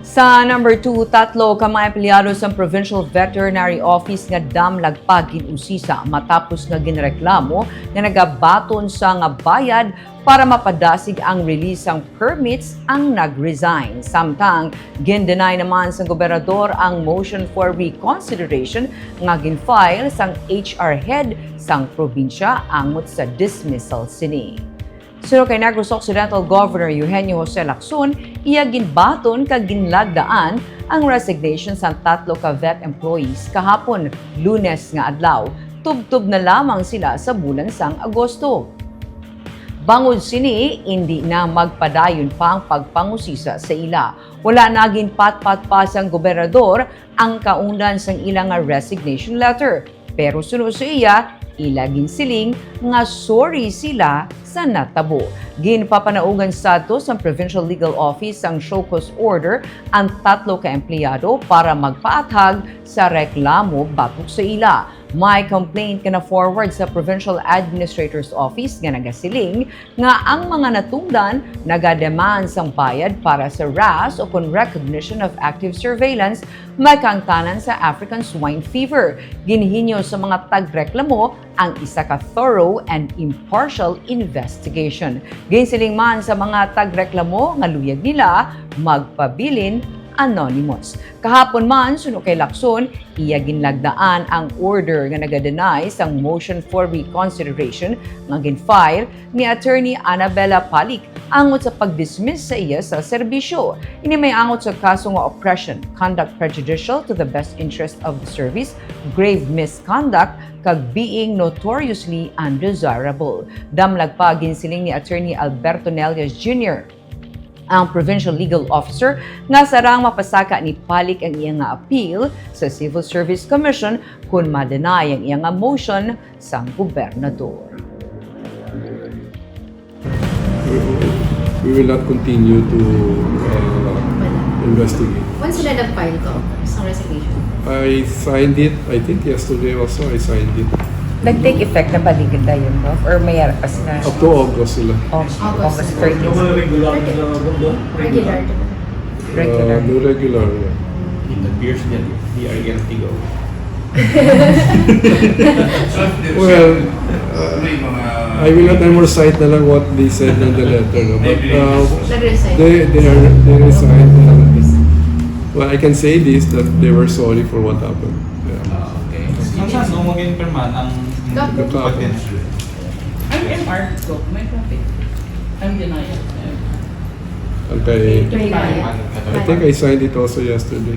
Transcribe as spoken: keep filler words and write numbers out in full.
Sa number two, tatlo ka mga empleyado sa Provincial Veterinary Office nga damlag pa gin-usisa matapos nga ginreklamo nga nagabaton sa nga bayad para mapadasig ang release sang permits ang nag-resign. Samtang gin-deny naman sang gobernador ang motion for reconsideration nga gin-file sang H R head sang probinsya angot sa dismissal sini. Suno kay Negros Occidental Governor Eugenio Jose Lacson, iya ginbaton kag ginlagdaan ang resignation sang tatlo ka vet employees kahapon, Lunes nga adlaw. Tubtob na lamang sila sa bulan sang Agosto. Bangod sini, indi na magpadayon pa ang pagpangusisa sa ila. Wala na ginpatpat pa sang gobernador ang kaundan sang ila nga resignation letter. Pero suno sa iya, ila ginsiling nga sorry sila sa natabo. Ginpapanaugan sadto sang Provincial Legal Office sang show cause order ang tatlo ka empleyado para magpaathag sa reklamo batok sa ila. May complaint nga na-forward sa Provincial Administrator's Office nga nagasiling nga ang mga natungdan nagademand sang bayad para sa RAS o kon recognition of active surveillance, may kaangtanan sa African swine fever. Ginhinyo sa mga tagreklamo ang isa ka thorough and impartial investigation. Ginsiling man sa mga tagreklamo nga luyag nila magpabilin anonymous. Kahapon man, suno kay Lacson, iya ginlagdaan ang order nga naga-deny sang motion for reconsideration nga gin-file ni Attorney Annabella Palik angot sa pag-dismiss sa iya sa serbisyo. Ini may angot sa kaso nga oppression, conduct prejudicial to the best interest of the service, grave misconduct, kag being notoriously undesirable. Damlag pa, ginsiling ni Attorney Alberto Nelias Junior, ang Provincial Legal Officer, nga sarang mapasaka ni Palik ang iya nga appeal sa Civil Service Commission kon ma-deny ang iya nga motion sang gobernador. We, we will not continue to uh, investigate. Once sila nag-file ka sa resignation? I signed it, I think yesterday also, I signed it. Nag-take effect na ba ligid dayon, Prof? Or may pa sila? Up to August sila. Oh, August. August thirty. Yung mga regular na bundok? Regular. Regular. Uh, no regular. Yeah. It appears that they are getting old. Well, uh, I will not anymore cite na lang what they said in the letter. No? But uh, Nag-resign. they, they, are, they resigned. Uh, well, I can say this, that they were sorry for what happened. Yeah. Ah, okay. Ang saan mo maging pirmahan ang Gab- Gab- pag-entry? Ang M R ko, may traffic. Ang denial. Okay. Kaya, I think I signed it also yesterday.